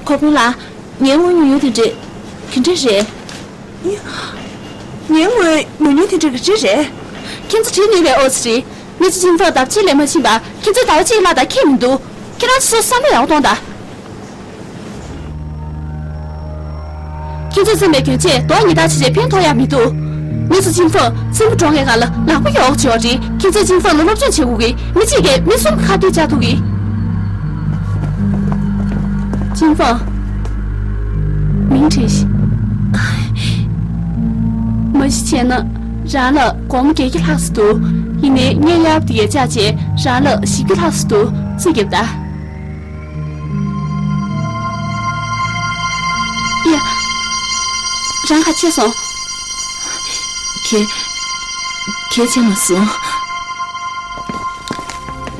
གོ་དཔོན་ལགས། ངའི་དངུལ་ཉུང་ཉུང་དེ་འདྲས་ག་འདྲས་རེད། ངའི་དངུལ་ཉུང་ཉུང་དེ་འདྲས་ག་འདྲས་རེད། ཁྱེད་ཚོ་བྲིས་ནུས་པའི་ཨོ་ཙི་རེད། མི་ཚོ་ཅིན་ཙོག་ལྟ་བ་ཅིག་ལེན་མ་ཕྱིན་པ། ཁྱེད་ཚོས་ཟླ་བ་གཅིག་གླ་དང་ཁེ་མི་འདུག་ཁྱེད་རང་ཚོ་བསམ་བློ་ཡག་པོ་གཏོང་དང་། ཁྱེད་ཚོས་བརྩམས་པའི་གྱོན་ཆས་རྡོག་གཉིས་ལྟར་བྱས་བྱས་ཕན་ཐོགས་ཡ་མི་འདུག་མི་ཚོ་ཅིན་ཙོག་ཚེམ་བུ་འགྲོ་མཁན་སྒང་ལ་ལག་པ་གཡོག་བྱེད་ཡོད་རེད། ཁྱེད་ཚོས་ཅིན་ཙོག་ལ་སློབ་སྦྱོང་བྱེད་དགོས་གི། མི་གཅིག་གིས་མི་གསུམ་གྱི་ཁ་གཏད་བཅག་ཐུབ་གི། ཅིན་ཙོག་མིང་བྲིས་ཤིག་མ་གཞི་བྱས་ན་རང་ལ་སྒོར་མོ་བརྒྱད་བརྒྱ་ལྷག་ཙམ་འདུག་ཡིན་ནའི་ངས་གཡར་པ་དེ་གས་བཅག་བྱས་རང་ལ་བཞི་བརྒྱ་ལྷག་ཙམ་འདུག་རྩིས་རྒྱོབ་དང་། ཡ། རང་ག་ཆད་སོང་། གལ། གལ་ཆེ་མ་སོང་།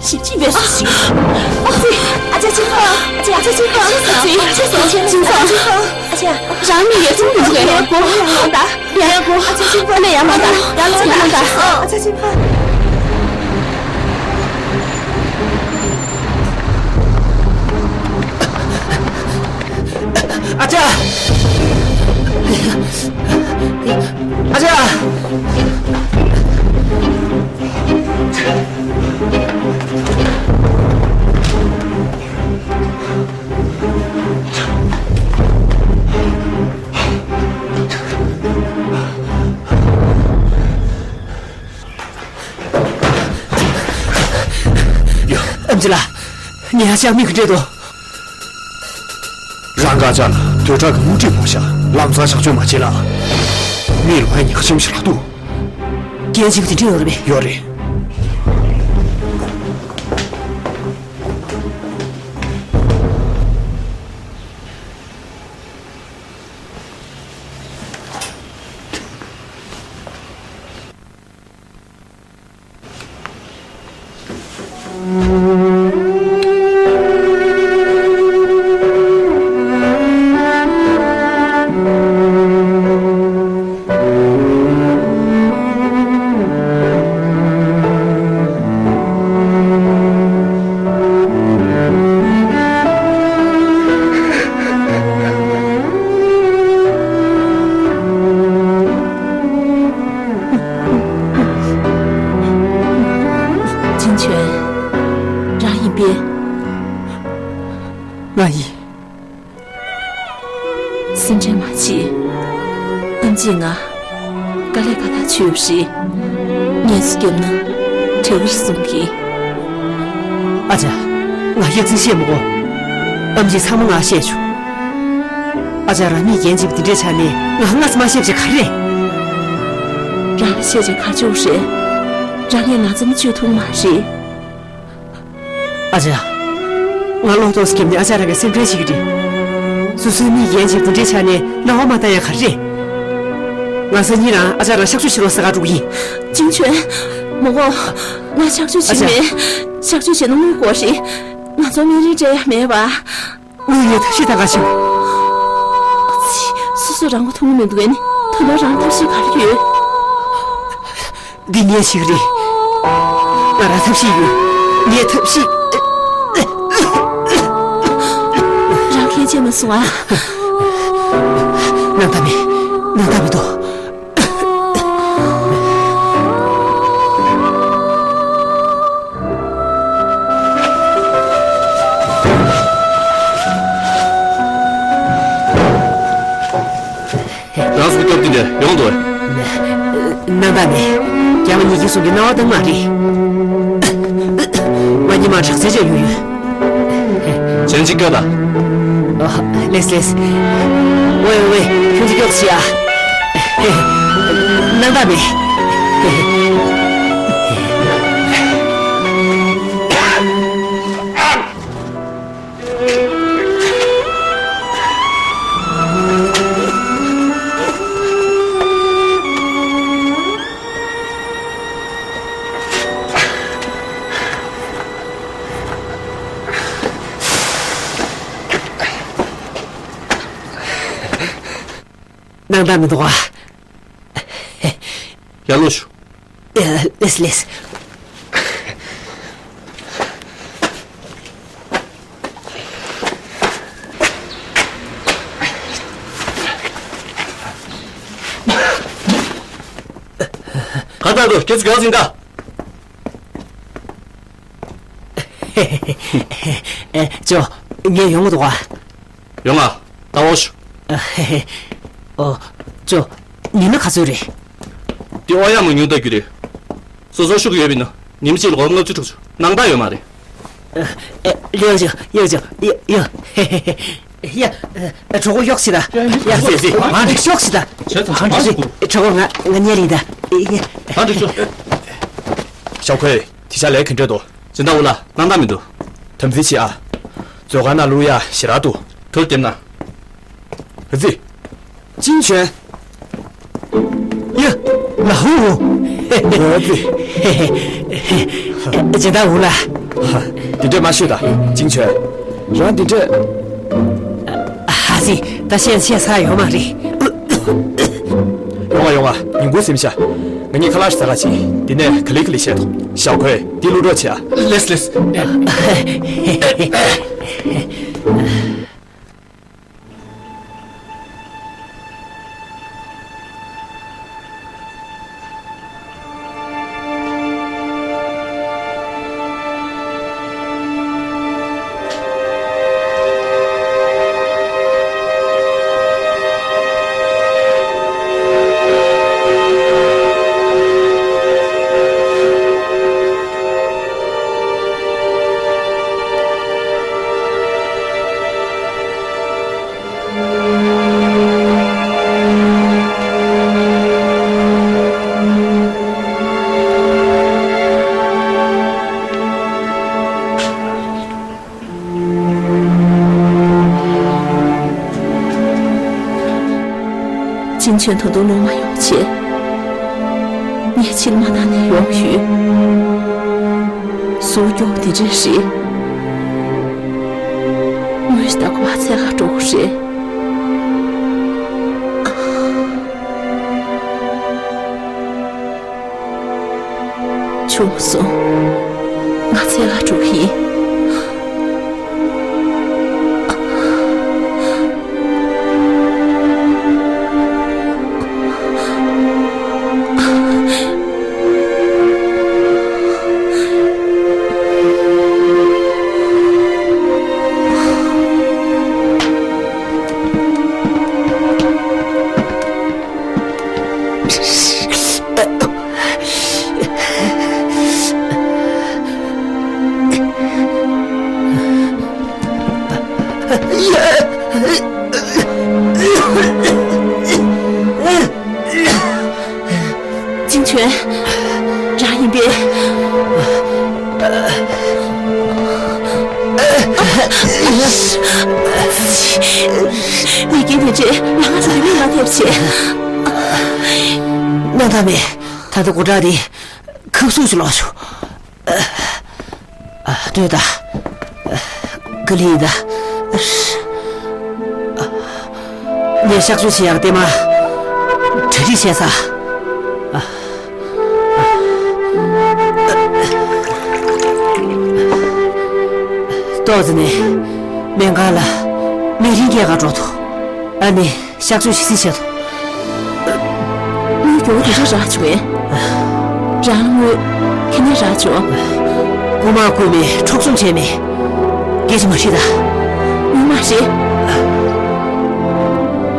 ཞིབ་ཅིང་བས་སུ་ཞིག་ཨ་ཙི། ཨ་ཅག་ཅིན་ཙོག་ཨ་ཅག་ཅིན་ཙོག་ཨ་ཅག་ཅིན་ཙོག་ཨ་ཅག་ཅིན་ཙོག་ཨ་ཅག་རང་ནི་ཡ་ཙུང་གི་འདུག་གས། ཡ་གོ། ཡ་གོ། ཨ་ཅག་ཅིན་ཙོག་ཨ་ནེ་ཡ་མ་ད། ཡ་ལ་ཡ་མ་ད། ཨ་ཅག་ཅིན་ཙོག་ཨ་ཅག་ཨ་ཅག་ཨེམ་ཆི་ལགས། ངའི་ཨ་ཅག་མིག་གིས་བལྟས་འདུག་རང་གི་ཨ་ཅག་ལ་དོས་དྲག་གི་དངུལ་ཁྲིད་ཕོག་ཤག་ལམ་སང་གཤག་བཅོས་མ་བྱེད་ལ། མིག་ལ་ཕན་ཉག་ཆེན་པོ་ཞིག་རག་འདུག་རྐྱེན་གཅིག་པ་དེ་འདྲས་ཡོད་རེད་པས། ཡོད་རེད། ང་ཡིན། སེམས་ཁྲལ་མ་བྱེད། ཨམ་ཆིས་ང་དཀའ་ལས་ཁག་ཐག་ཆོད་པ་རེད། ངལ་གསོ་བརྒྱབ་ན་དྲག་གི་རེད་གསུང་གི། ཨ་ཅག་ང་སྐྱག་རྫུན་བཤད་མི་དགོས། ཨམ་ཆིས་ཚང་མ་ང་བཤད་བྱུང་། ཨ་ཅག་རང་ཉིད་འགན་བྱེད་པ་འདི་འདྲའི་ཆ་ནས་ང་སྔ་ཙམ་མ་བཤད་པ་བྱས་ག་རེ་རེད། རང་ལ་བཤད་བྱས་ག་ཆོག་རེད། རང་ངས་ང་ཚོ་ནི་བཅོས་ཐུབ་མ་རེད། ཨ་ཅག་ང་བློ་ཏོག་ཙམ་བརྒྱབ་ནས་ཨ་ཅག་རང་གི་སེམས་ཁྲལ་བྱེད་ཀྱི་རེད། སོ་སོའི་མིག་རྒྱན་ཅིག་འདི་འདྲའི་ཆ་ནས་སྣང་བ་མ་བལྟ་ཡ་ག་རེ་རེད། ང་སང་ཉིན་རང་ཨ་ཅག་རང་གཤག་བཅོས་བྱེད་རོགས་ཟེར་ག་འགྲོ་གི་ཡིན། ཅིང་ཆོན། མོ་གོ། ང་གཤག་བཅོས་བྱེད་ཨ་ཅག་མེད། གཤག་བཅོས་བྱེད་ན་དངུལ་དགོས་རེད། ང་ཚོ་མི་རིགས་འདྲ་ཡ་མེད་པ། དངུལ་ཡོད་ཐབས་ཤེས་ད་ག་ཞིག་སོ་སོ་རང་མགོ་ཐོན་གི་མི་འདུག་ཨེ་ནི། ད་དུང་རང་ཐབས་ཤེས་ག་རེ་ཡོད། འདི་ངའི་ཞིག་རེད། ང་རང་ཐབས་ཤེས་ཡོད། ངའི་ཐབས་ཤེས། རང་ཁྱེད་ཅེས་མ་གསུང་ཨ། ནང་ད་མེད། ནང་ད་མི་འདུག་རང་ཚོ་སྐབས་དེ་འདྲ་ཡོང་འདུག་གས། ནང་ད་ནས། རྒྱ་མ་གཉིས་ཀྱི་སོང་གི་སྣང་བ་དང་མ་རེད། ང་གཉིས་མ་དྲག་རྩལ་ཅན་ཡོད་ཡོད། ཅན་ཅི་ཀ་ད། ལེས་ལེས། ཝེ་ཝེ། ཁྱོད་ཚོ་ཀྱོག་ཤི་ཨ། ནང་ད་མེད། ནང་ད་མི་འདུག་ཨ། ཡར་ལོངས་ཤོག་ལེས་ལེས། ག་ད་དུ་ཁྱེད་ཚོ་ག་ཟིན་ད། ཨེ་ཅོ། ངས་ཡོང་གི་འདུག་ཨ། ཡོང་ང་། ད་འོ་ཤོག་ཨ་ཧེ་ཧེ། ཨོ། ཅོ། ཉི་མ་ག་ཚོད་རེད། འདི་ཨོ་ཡ་མ་ཉུང་ལྟ་རྒྱུ་རེད། སོ་སོ་ཤུགས་ཡོད་པའི་ནང་ཉི་མ་གཅིག་ལ་སྒོར་ལྔ་བཅུ་དྲུག་ཅུ་ནང་པ་ཡོད་མ་རེད། ཨེ་ཡོད་ཅོ་ཡོད་ཅོ་ཡོད་ཡོད། ཧེ་ཧེ་ཧེ། ཡ། གྲོགས་པོ་གཡོག་ཤི་ད། ཡ་ཟེ་ཟེ། ང་འགྲིག་གཡོག་ཤི་ད། བྱས་ཙང་ང་འགྲིག་གྲོགས་པོ་ང་ང་ཉལ་ཡིན་ད། ང་འགྲིག་ཤོག་ཞའོ་ཁོས་དེ་ཤ་ལས་ག་འདྲ་འདུག་སྦྱིན་བདག་འུ་ལ་སྣང་དག་མི་འདུག་དམ་ཚིག་ཆེ་ཨ། མཛོད་ཁང་ནང་བླུག་ཡ་ཞེ་དྲག་འདུག་ཐུར་འདེམས་ན། ཨ་ཙི། ཅིན་ཆོན། ཡ། ལ་ཧུ་ཧུ། ཨ་ཙི། སྦྱིན་བདག་འུ་ལ། ཧ། འདི་འདྲས་མ་ཤོད་ད་ཅིན་ཆོན། རང་འདི་འདྲས། ཨ་ཙི། ད་བཤད་བཤད་ས་ཡོད་མ་རེད། ཡོང་ང་ཡོང་ང་། ཉིན་གུང་ཟིན་ཤག་ང་གཉིས་ཁ་ལག་ཞིག་ཟ་ག་ཕྱིན། འདི་ནས་ག་ལེ་ག་ལེ་བཤད་དོ། ཞའོ་ཁོས་འདི་བླུག་རོགས་བྱེད་ཨ། ལེས་ལེས། ཅིན་ཆོན་ད་དུང་ལོག་མ་ཡོང་བྱས། ངས་ཕྱིར་མ་བཏང་ནས་ཡོང་ཡོད། ཟུར་སྐྱོ་པོ་དེ་འདྲ་རེད། དངོས་གནས་ད་ཁོ་བ་ཚད་ཁ་འགྲོ་གི་རེད། བྱུང་སོང་། ང་ཚད་ཁ་འགྲོ་གི་ཡིན། ཅིང་ཆོན། རང་ཡིན་པས། མི་རྒན་དེ་འདྲས་ལ་ང་ཚོ་མི་མ་ཐེབས་བྱེད། སྣང་དག་མེད། ད་ལྟ་སྒོ་བྲག་དེ་ཁབ་སུ་ཅིག་ལོག་བྱུང་། ཨ། ལྟོས་དང་། ཨ། ག་ལེར་ཡིན་ད། ཨ། ངས་གཤག་བཅོས་བྱེད་ཡག་གཏའ་མ་གྲ་སྒྲིག་བྱས་ཚར། ཨ། ཏོག་ཙམ་ནས་སྨན་ཁང་ལ་སྨན་རིན་སྐྱེལ་ག་འགྲོ་ཐུབ། ཨ་ནི། གཤག་བཅོས་ཞིག་སྲིད་བྱེད་དོ། དངུལ་མགྱོགས་པོ་དེ་འདྲ་རག་བྱུང་ངས། རང་དངུལ་ཁེ་ནས་རག་བྱུང་། རྐུ་མ་རྐུས་མེད། འཕྲོག་བཅོམ་བྱས་མེད། སྐད་ཆ་མ་བཤད་ད། དངུལ་མ་རེད།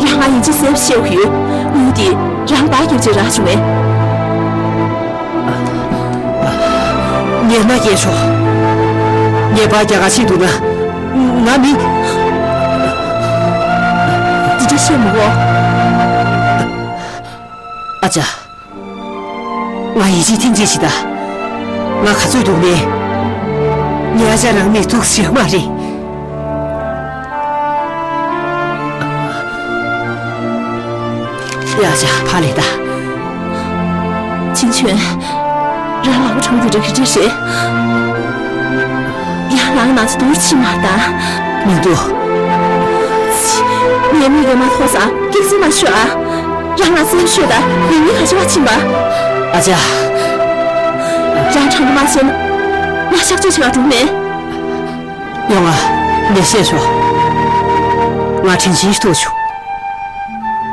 རང་ང་ཡིན་གཅིག་གསལ་པོ་བཤད་དགོས་ཡོད། དངུལ་དེ་རང་འབག་རྒྱབ་བྱས་རག་བྱུང་ངས། ངས་མ་སྐྱེལ་ཆོག་ངས་འབག་རྒྱག་ག་ཕྱིན་འདུག་ན། ང་མི། འདི་འདྲ་བཤད་མི་དགོས། ཨ་ཅག་ང་ཡིད་ཆེས་ཐེངས་གཅིག་བྱེད་ད། ང་ག་ཚོད་སྡུག་ནའི། ངའི་ཨ་ཅག་རང་མི་ཐུག་ཤེས་མ་རེད། ཡ་ཅག་ཕར་ལེན་ད། ཅིང་ཆོན། རང་ལག་པ་གྲུམ་དེ་འདྲ་ག་འདྲ་རེད། རང་ལངས་ན་ཚོ་འདུར་ཕྱིན་མ་ད། མི་འདུག་ངའི་མིག་གིས་མ་མཐོང་ཙང་སྐྱག་རྫུན་མ་ཤོད་ཨ། རང་ལ་བཙན་ཤོད་ད། ངའི་མིག་ག་ཆེ་བ་ཕྱིན་པ། ཨ་ཅག་རང་དྲང་པོ་མ་བྱས་ན་ང་གཤག་བཅོས་བྱེད་ག་འགྲོ་མེད། ཡོང་ང་། ངས་བཤད་ཆོག་ང་དྲིན་ཆེན་ཞིག་ཐུག་བྱུང་།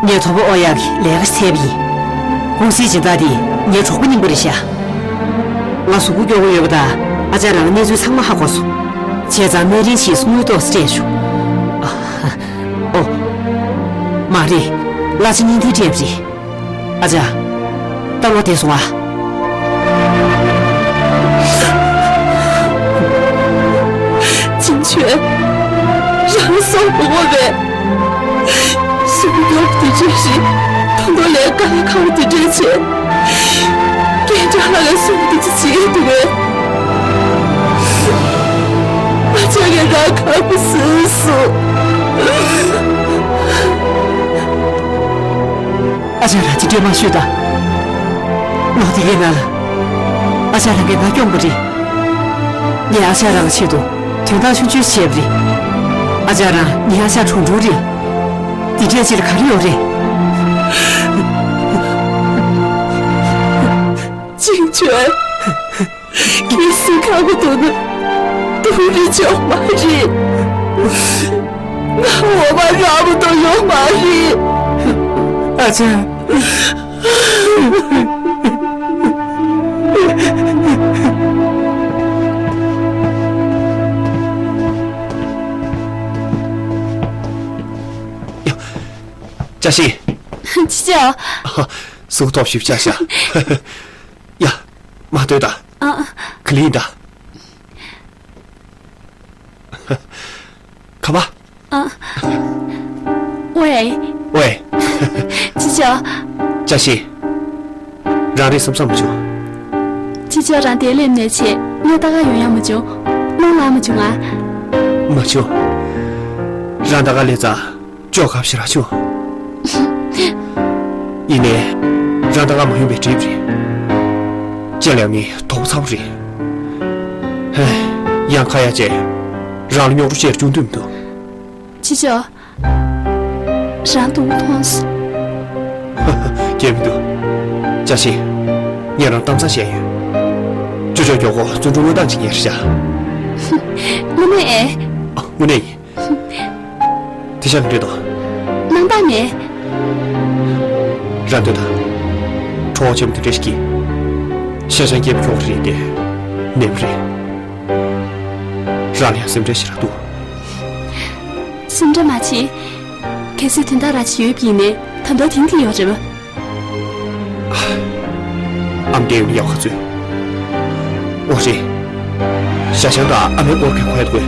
ངས་དོ་པོ་ཨོ་ཡག་གི་ལས་ཀ་ཞིག་བཙལ་བ་ཡིན། ཀུང་སིའི་སྦྱིན་བདག་དེ་ངའི་གྲོགས་པོ་རྙིང་པ་རེད་ཤག་ང་གཟུགས་པོ་སྐྱོ་པོ་ཡོད་པ་དང་ཨ་ཅག་རང་གནས་ཚུལ་ཚང་མ་ཧ་གོ་སོང་། བྱས་ཙང་སྨན་རིན་ཞིག་དངུལ་ཏོག་ཙམ་སྤྲད་བྱུང་། ཨོ། མ་རེད། གླ་ཆ་གཉིས་ཐེར་སྤྲད་པ་རེད། ཨ་ཅག་ད་ལོག་བསྡད་སོང་ཨ། ཅིང་ཆོན། རང་སྲོག་མི་དགོས་པས། སྲོག་སྐྱོབ་དེ་འདྲས་ཤིག་ད་དུང་ལས་ཀ་ལས་ཁག་པོ་དེ་འདྲས་བྱས། རྒན་བཀྲ་ལྷ་ལ་སྲོག་དེ་ཅི་བྱེད་ཀྱི་འདུག་པས། ཨ་ཅག་གིས་རང་ཁག་པོ་བཟོས་སོང་། ཨ་ཅག་རང་ཅི་འདྲས་མ་ཤོད་ད། ལོ་དེ་གའི་ནང་ལ། ཨ་ཅག་རང་གིས་ང་སྐྱོང་པ་རེད། ངས་ཨ་ཅག་རང་ཆེད་དུ་དོན་དག་ཆུང་ཆུང་བྱས་པ་རེད། ཨ་ཅག་རང་ངའི་ཨ་ཅག་གྲུང་གྲུང་རེད། འདི་འདྲས་ཅིག་ལ་ག་རེ་ཡོད་རེད། ཅིང་ཆོན། ཁྱེད་སེམས་ཁག་པོ་འདུག་ན་སྡུག་རུས་ཆོག་མ་རེད། ང་འོ་མ་རག་མ་གཏོང་ཡོང་མ་རེད། ཨ་ཅག་ཡ། བཀྲ་ཤིས། ཅི་བྱ། ཨ། གཟུགས་སྟོབས་ཞིབ་ཆ་ཤ། ཡ། མ་ལྟོས་དང་། ཨ། ག་ལེར་ཡིན་ད། ཁ་པ། ཨ། ཝེ། ཝེ། ཅི་བྱ། བཀྲ་ཤིས། རང་རེད་བསམ་བསམ་བྱུང་། ཅི་བྱ་རང་དེ་སླེབས་ནས་ཆེ་ངས་ལྟ་ག་ཡོང་ཡ་མ་བྱུང་། རླུང་ལངས་མ་བྱུང་ང་། མ་བྱུང་། རང་ལྟ་ག་སླེབས་ཙང་། ཅོག་ཁ་ཕྱིར་ར་ཆུ། ཡིན་ནའི། རང་ད་ག་མ་ཡོང་པའི་གྲིབ་རེད། ཅེ་ལ་ངའི་དོགས་པ་ཚ་པོ་རེད། ཧེ། ཡང་ཁ་ཡ་བྱས། རང་ལ་རྙོག་དྲ་ཆེར་བྱུང་འདོད་མི་འདུག་ཅི་ཅོ། རང་དུང་མཐོང་སོང་། སྐྱེ་མི་འདུག་ཅ་ཤི། ངས་རང་གཏམ་བཟང་བཤད་ཡོད། ཅོ་ཅོ་མགྱོགས་པོ་བཙོན་གྲོལ་དངོས་སྟངས་ཅིག་ཉར་བྱ། དངོས་གནས་ཨེ། དངོས་གནས་ཡིན། དེ་ཤ་གི་འདྲེ་དང་། རྣམ་པ་མེད། རང་འདོད་དང་། གྲོགས་ཆེན་པོ་དེ་འདྲ་ཞིག་གིས། ཤ་ཤ་སྐྱེས་པ་ཁྱོག་རེད་དེ། ནེམ་རེད། རང་ལ་ཡང་སེམས་ཁྲལ་ཞིག་རག་འདུག་སེམས་ཁྲལ་མ་བྱེད། གལ་སྲིད་དོན་དག་ར་ཅིག་ཡོད་པ་ཡིན་ནའི་ད་དུང་དེང་དེ་ཡོད་རེད་པ། ཨམ་བདེ་ཡོད་ཡག་ཁ་ཚོད། འོ་རེད། ཞ་ཞང་དང་ཨ་མའི་སྐོར་གྱི་ཁོ་ཡ་དགོས།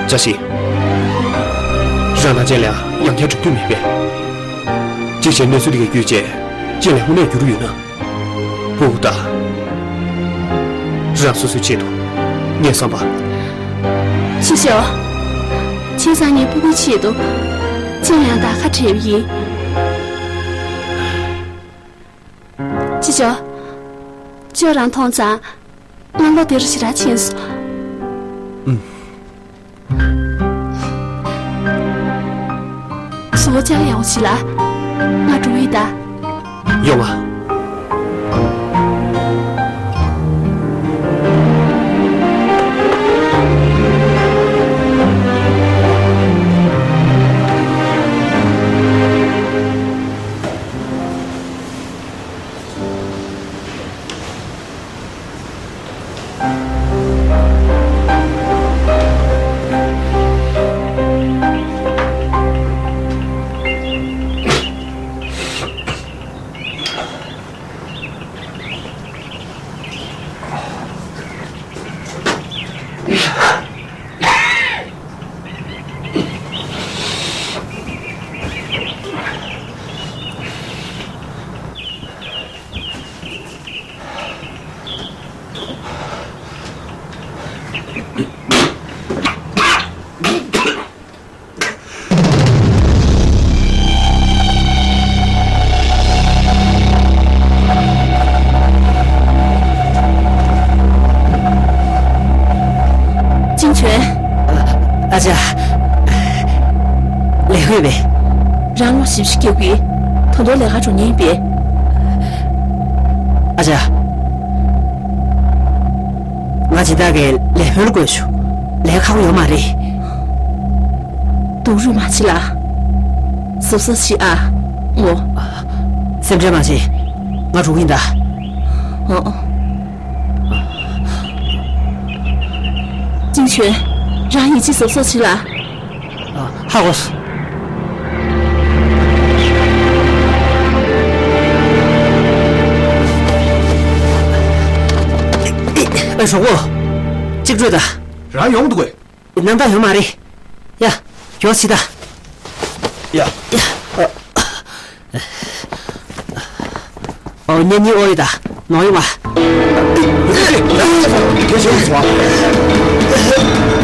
བཀྲ་ཤིས། རང་དང་ཅན་ལ་ཡང་བསྐྱར་འགྲིག་འདོད་མེད་པས། གཅིག་བྱས་གནས་ཚུལ་འདི་ག་བརྒྱུད་བྱས་ཅན་ལ་དངོས་གནས་འགྱུར་ཡོད་ན། ཕུ་བོ་ད། རང་སོ་སོའི་ཆེད་དུ་ངས་བསམ་པ། ཅི་ཞོག་ཁྱེད་ཚང་ངའི་ཕུ་བོའི་ཆེད་དུ་ཅན་ཡང་དག་ཁ་བྲལ་བ་ཡིན། ཅི་ཞོག་ཅོ་རང་མཐོང་ཙང་ང་ལོ་དེར་ཞེ་དྲག་ཕྱིན་སོང་། ཨུམ། གཟུགས་པོ་བཅག་ཡག་པོ་བྱེད་ལ། ང་འགྲོ་ཡི་ད། ཡོང་ང་། ཅིན་ཆོན། ཨ་ཅག་ལས་ཧུད་པས། རང་ལོ་བཞི་བཅུ་སྐྱེ་དགུའི་ད་དུང་ལས་ཀ་འགྲོ་ཉེན་པས། ཨ་ཅག་ང་ཇི་ལྟར་གྱི་ལས་དཔོན་དགོས་བྱུང་། ལས་ཁག་པོ་ཡོད་མ་རེད། སྡུག་རུས་མ་བྱེད་ལ། གཟབ་གཟབ་བྱེད་ཨ། ངོ་། སེམས་ཁྲལ་མ་བྱེད། ང་འགྲོ་གི་ཡིན་ད། ཨོ། ཅིན་ཆོན། རང་ཡིད་ཆེས་གཟབ་གཟབ་བྱེད་ལ། ཧ་གོ་སོང་། ཨེ་གྲོགས་པོ། གཅིག་སྤྲོད་དང་། རང་ཡོང་འདུག་གས། ནམ་ཟླ་ཡོང་མ་རེད། ཡ། ཡོང་སྲིད་ད། ཡ། ཡ། ཨོ། ཨོ། གཉེན་ཉེ་ཨོ་ཡོད་ད། ནོར་ཡོང་བ། དེ་བྱས་སོང་བ།